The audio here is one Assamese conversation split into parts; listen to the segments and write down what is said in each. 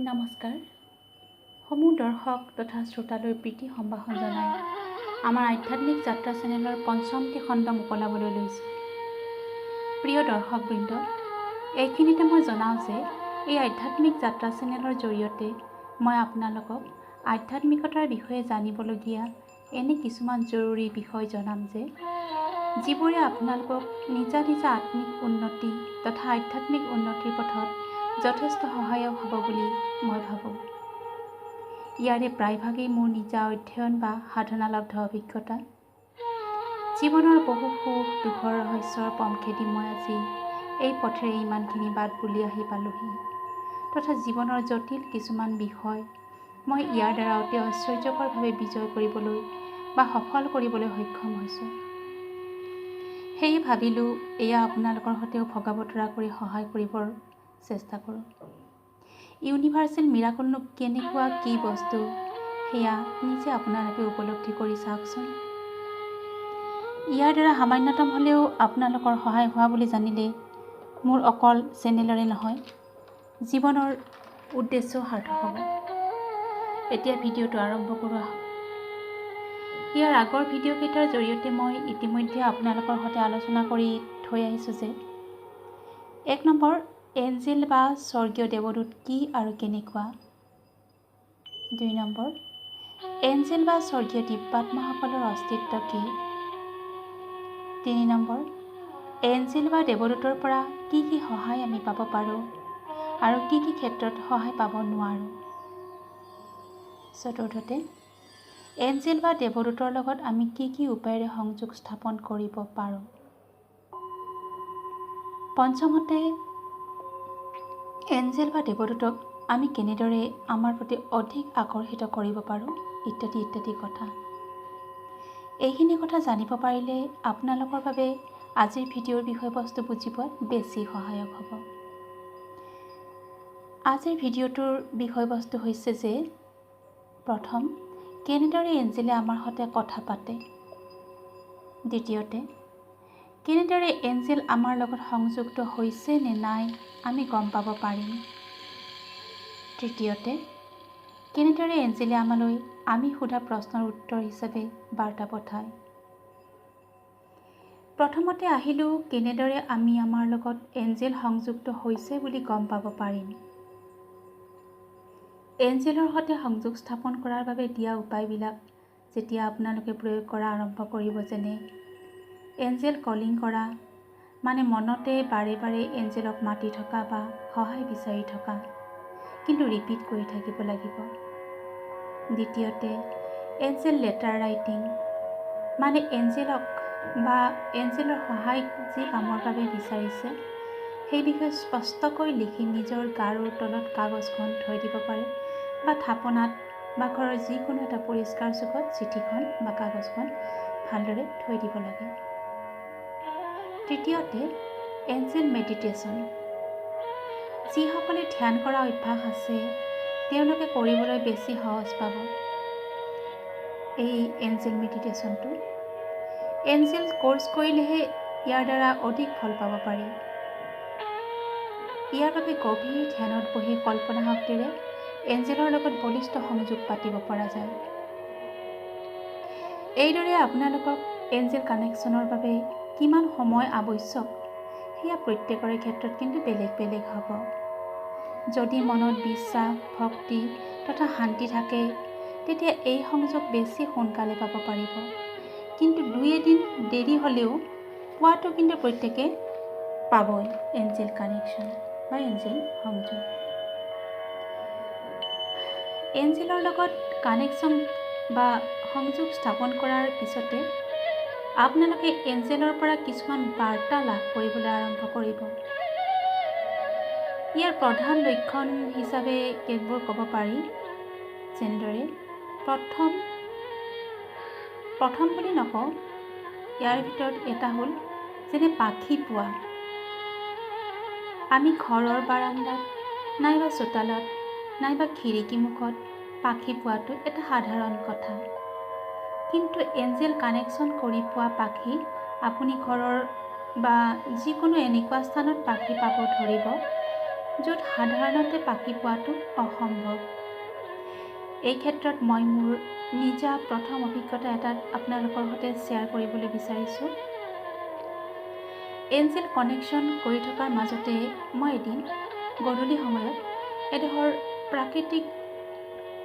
নমস্কাৰ। সমূহ দৰ্শক তথা শ্ৰোতালৈ প্ৰীতি সম্ভাষণ জনাই আমাৰ আধ্যাত্মিক যাত্ৰা চেনেলৰ পঞ্চমটি খণ্ড মোকলাবলৈ লৈছোঁ। প্ৰিয় দৰ্শকবৃন্দ, এইখিনিতে মই জনাওঁ যে এই আধ্যাত্মিক যাত্ৰা চেনেলৰ জৰিয়তে মই আপোনালোকক আধ্যাত্মিকতাৰ বিষয়ে জানিবলগীয়া এনে কিছুমান জৰুৰী বিষয় জনাম যে যিবোৰে আপোনালোকক নিজা নিজা আত্মিক উন্নতি তথা আধ্যাত্মিক উন্নতিৰ পথত যথেষ্ট সহায়ক হ'ব বুলি মই ভাবোঁ। ইয়াৰে প্ৰায়ভাগেই মোৰ নিজা অধ্যয়ন বা সাধনালব্ধ অভিজ্ঞতা। জীৱনৰ বহু সুখ দুখৰ ৰহস্যৰ পম খেদি মই আজি এই পথেৰে ইমানখিনি বাট বুলি আহি পালোহি তথা জীৱনৰ জটিল কিছুমান বিষয় মই ইয়াৰ দ্বাৰা অতি আশ্চৰ্যকৰভাৱে বিজয় কৰিবলৈ বা সফল কৰিবলৈ সক্ষম হৈছোঁ। সেয়ে ভাবিলোঁ এয়া আপোনালোকৰ সৈতেও ভগা বতৰা কৰি সহায় কৰিবৰ চেষ্টা কৰোঁ। ইউনিভাৰ্চেল মিৰাকলনো কেনেকুৱা কি বস্তু সেয়া নিজে আপোনালোকে উপলব্ধি কৰি চাওকচোন। ইয়াৰ দ্বাৰা সামান্যতম হ'লেও আপোনালোকৰ সহায় হোৱা বুলি জানিলে মোৰ অকল চেনেলৰে নহয়, জীৱনৰ উদ্দেশ্যও সাৰ্থক হ'ব। এতিয়া ভিডিঅ'টো আৰম্ভ কৰোঁ আহক। ইয়াৰ আগৰ ভিডিঅ'কেইটাৰ জৰিয়তে মই ইতিমধ্যে আপোনালোকৰ সৈতে আলোচনা কৰি থৈ আহিছোঁ যে 1 নম্বৰ এঞ্জেল বা স্বৰ্গীয় দেৱদূত কি আৰু কেনেকুৱা, 2 নম্বৰ এঞ্জেল বা স্বৰ্গীয় দিব্যাত্মাসকলৰ অস্তিত্ব কি, 3 নম্বৰ এঞ্জেল বা দেৱদূতৰ পৰা কি কি সহায় আমি পাব পাৰোঁ আৰু কি কি ক্ষেত্ৰত সহায় পাব নোৱাৰোঁ, চতুৰ্থতে এঞ্জেল বা দেৱদূতৰ লগত আমি কি কি উপায়েৰে সংযোগ স্থাপন কৰিব পাৰোঁ, পঞ্চমতে এঞ্জেল বা দেৱদূতক আমি কেনেদৰে আমাৰ প্ৰতি অধিক আকৰ্ষিত কৰিব পাৰোঁ, ইত্যাদি ইত্যাদি কথা। এইখিনি কথা জানিব পাৰিলে আপোনালোকৰ বাবে আজিৰ ভিডিঅ'ৰ বিষয়বস্তু বুজি পোৱাত বেছি সহায়ক হ'ব। আজিৰ ভিডিঅ'টোৰ বিষয়বস্তু হৈছে যে প্ৰথম, কেনেদৰে এঞ্জেলে আমাৰ সৈতে কথা পাতে, দ্বিতীয়তে কেনেদৰে এঞ্জেল আমাৰ লগত সংযুক্ত হৈছে নে নাই আমি গম পাব পাৰিম, তৃতীয়তে কেনেদৰে এঞ্জেলে আমালৈ আমি সোধা প্ৰশ্নৰ উত্তৰ হিচাপে বাৰ্তা পঠায়। প্ৰথমতে আহিলোঁ কেনেদৰে আমি আমাৰ লগত এঞ্জেল সংযুক্ত হৈছে বুলি গম পাব পাৰিম। এঞ্জেলৰ সৈতে সংযোগ স্থাপন কৰাৰ বাবে দিয়া উপায়বিলাক যেতিয়া আপোনালোকে প্ৰয়োগ কৰা আৰম্ভ কৰিব, যেনে এঞ্জেল কলিং কৰা, মানে মনতে বাৰে বাৰে এঞ্জেলক মাতি থকা বা সহায় বিচাৰি থকা, কিন্তু ৰিপিট কৰি থাকিব লাগিব। দ্বিতীয়তে এঞ্জেল লেটাৰ ৰাইটিং, মানে এঞ্জেলক বা এঞ্জেলৰ সহায় যি কামৰ বাবে বিচাৰিছে সেই বিষয়ে স্পষ্টকৈ লিখি নিজৰ গাৰুৰ তলত কাগজখন থৈ দিব পাৰে বা থাপনাত বা ঘৰৰ যিকোনো এটা পৰিষ্কাৰ চুকত চিঠিখন বা কাগজখন ভালদৰে থৈ দিব লাগে। তৃতীয়তে এঞ্জেল মেডিটেশ্যন, যিসকলে ধ্যান কৰা অভ্যাস আছে তেওঁলোকে কৰিবলৈ বেছি সহজ পাব এই এঞ্জেল মেডিটেশ্যনটো। এঞ্জেল কোৰ্চ কৰিলেহে ইয়াৰ দ্বাৰা অধিক ফল পাব পাৰি। ইয়াৰ বাবে গভীৰ ধ্যানত বহি কল্পনা শক্তিৰে এঞ্জেলৰ লগত বলিষ্ঠ সংযোগ পাতিব পৰা যায়। এইদৰে আপোনালোকক এঞ্জেল কানেকশ্যনৰ বাবে কিমান সময় আৱশ্যক সেয়া প্ৰত্যেকৰে ক্ষেত্ৰত কিন্তু বেলেগ বেলেগ হ'ব। যদি মনত বিশ্বাস, ভক্তি তথা শান্তি থাকে তেতিয়া এই সংযোগ বেছি সোনকালে পাব পাৰিব, কিন্তু দুই এদিন দেৰি হ'লেও পোৱাটো কিন্তু প্ৰত্যেকে পাবই এঞ্জেল কানেকশ্যন বা এঞ্জেল সংযোগ। এঞ্জেলৰ লগত কানেকশ্যন বা সংযোগ স্থাপন কৰাৰ পিছতে আপোনালোকে এঞ্জেলৰ পৰা কিছুমান বাৰ্তা লাভ কৰিবলৈ আৰম্ভ কৰিব। ইয়াৰ প্ৰধান লক্ষণ হিচাপে কেতবোৰ ক'ব পাৰি, যেনেদৰে প্ৰথম বুলি নকওঁ, ইয়াৰ ভিতৰত এটা হ'ল যেনে পাখি পোৱা। আমি ঘৰৰ বাৰাণ্ডাত নাইবা চোতালত নাইবা খিৰিকী মুখত পাখি পোৱাটো এটা সাধাৰণ কথা, কিন্তু এঞ্জেল কানেকশ্যন কৰি পোৱা পাখি আপুনি ঘৰৰ বা যিকোনো এনেকুৱা স্থানত পাখি পাব ধৰিব য'ত সাধাৰণতে পাখি পোৱাটো অসম্ভৱ। এই ক্ষেত্ৰত মই মোৰ নিজা প্ৰথম অভিজ্ঞতা এটা আপোনালোকৰ সৈতে শ্বেয়াৰ কৰিবলৈ বিচাৰিছোঁ। এঞ্জেল কানেকশ্যন কৰি থকাৰ মাজতে মই এদিন গধূলি সময়ত এডোখৰ প্ৰাকৃতিক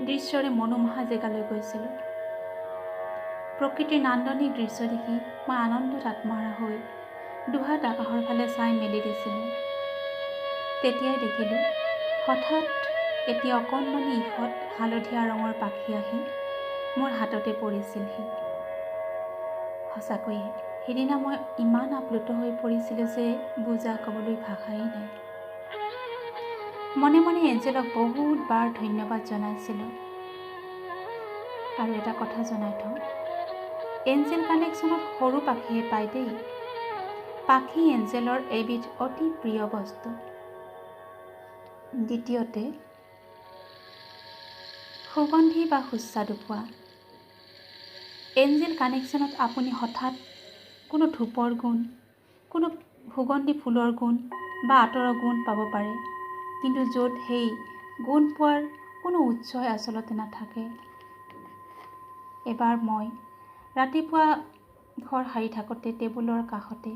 দৃশ্যৰে মনোমোহা জেগালৈ গৈছিলোঁ। প্ৰকৃতিৰ নান্দনিক দৃশ্য দেখি মই আনন্দত আত্মহাৰা হৈ দুহাত আকাশৰ ফালে চাই মেলি দিছিলোঁ। তেতিয়াই দেখিলোঁ হঠাৎ এটি অকণমানি ঈষৎ হালধীয়া ৰঙৰ পাখি আহি মোৰ হাততে পৰিছিলহি। সঁচাকৈয়ে সেইদিনা মই ইমান আপ্লুত হৈ পৰিছিলোঁ যে বুজা ক'বলৈ ভাষাই নাই। মনে মনে এঞ্জেলক বহুত বাৰ ধন্যবাদ জনাইছিলোঁ। আৰু এটা কথা জনাই থওঁ, এঞ্জেল কানেকশ্যনত সৰু পাখিয়ে পায় দেই। পাখি এঞ্জেলৰ এবিধ অতি প্ৰিয় বস্তু। দ্বিতীয়তে, সুগন্ধি বা সুস্বাদু পোৱা। এঞ্জেল কানেকশ্যনত আপুনি হঠাৎ কোনো ধূপৰ গুণ, কোনো সুগন্ধি ফুলৰ গুণ বা আতৰৰ গুণ পাব পাৰে, কিন্তু য'ত সেই গুণ পোৱাৰ কোনো উৎসই আচলতে নাথাকে। এবাৰ মই ৰাতিপুৱা ঘৰ সাৰি থাকোঁতে টেবুলৰ কাষতে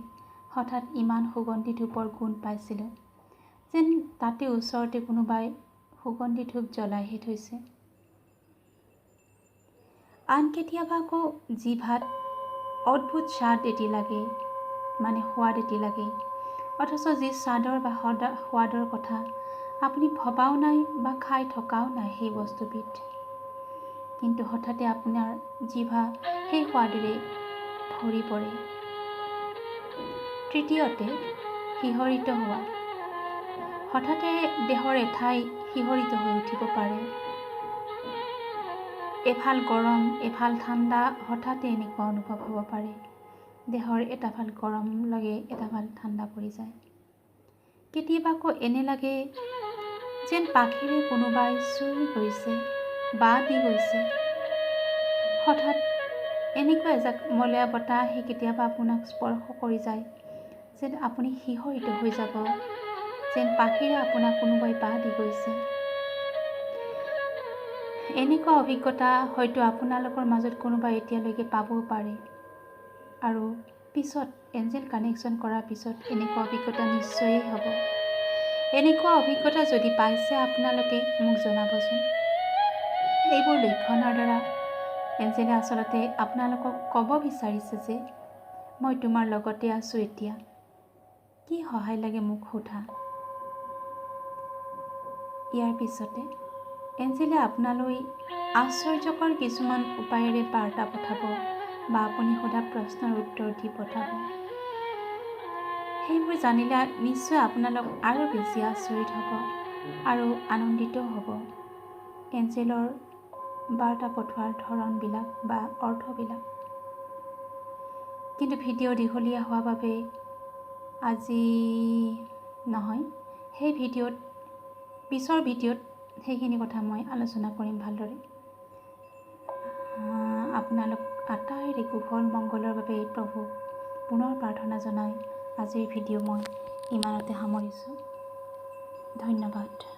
হঠাৎ ইমান সুগন্ধি ধূপৰ গুণ পাইছিলোঁ যেন তাতে ওচৰতে কোনোবাই সুগন্ধি ধূপ জ্বলাইহে থৈছে। আন কেতিয়াবা আকৌ জিভাত অদ্ভুত স্বাদ এটি লাগে, মানে সোৱাদ এটি লাগে, অথচ যি স্বাদৰ বা সোৱাদৰ কথা আপুনি ভবাও নাই বা খাই থকাও নাই সেই বস্তুবিধ, কিন্তু হঠাতে আপোনাৰ জিভা সেই সোৱাদেৰে ভৰি পৰে। তৃতীয়তে, শিহৰিত হোৱা। হঠাতে দেহৰ এঠাই শিহৰিত হৈ উঠিব পাৰে। এফাল গৰম এফাল ঠাণ্ডা, হঠাতে এনেকুৱা অনুভৱ হ'ব পাৰে। দেহৰ এটা ফাল গৰম লাগে, এটা ফাল ঠাণ্ডা পৰি যায়। কেতিয়াবা আকৌ এনে লাগে যেন পাখিৰে কোনোবাই চুই গৈছে বা দি গৈছে। হঠাৎ এনেকুৱা এজাক মলয়া বতাহ আহি কেতিয়াবা আপোনাক স্পৰ্শ কৰি যায় যেন আপুনি শিহৰিত হৈ যাব, যেন পাখিৰে আপোনাক কোনোবাই বাহ দি গৈছে। এনেকুৱা অভিজ্ঞতা হয়তো আপোনালোকৰ মাজত কোনোবাই এতিয়ালৈকে পাবও পাৰে, আৰু পিছত এঞ্জেল কানেকশ্যন কৰাৰ পিছত এনেকুৱা অভিজ্ঞতা নিশ্চয়েই হ'ব। এনেকুৱা অভিজ্ঞতা যদি পাইছে আপোনালোকে মোক জনাবচোন। এইবোৰ লক্ষণৰ দ্বাৰা এঞ্জেলে আচলতে আপোনালোকক ক'ব বিচাৰিছে যে মই তোমাৰ লগতে আছোঁ, এতিয়া কি সহায় লাগে মোক সোধা। ইয়াৰ পিছতে এঞ্জেলে আপোনালৈ আশ্চৰ্যকৰ কিছুমান উপায়েৰে বাৰ্তা পঠাব বা আপুনি সোধা প্ৰশ্নৰ উত্তৰ দি পঠাব। সেইবোৰ জানিলে নিশ্চয় আপোনালোক আৰু বেছি আচৰিত হ'ব আৰু আনন্দিতও হ'ব। এঞ্জেলৰ বাৰ্তা পঠোৱাৰ ধৰণবিলাক বা অৰ্থবিলাক। কিন্তু ভিডিঅ' দীঘলীয়া হোৱাৰ বাবে আজি নহয়, সেই ভিডিঅ'ত পিছৰ ভিডিঅ'ত সেইখিনি কথা মই আলোচনা কৰিম ভালদৰে। আপোনালোক আটাইৰে কুশল মংগলৰ বাবে প্ৰভু পুনৰ প্ৰাৰ্থনা জনাই আজিৰ ভিডিঅ' মই ইমানতে সামৰিছোঁ। ধন্যবাদ।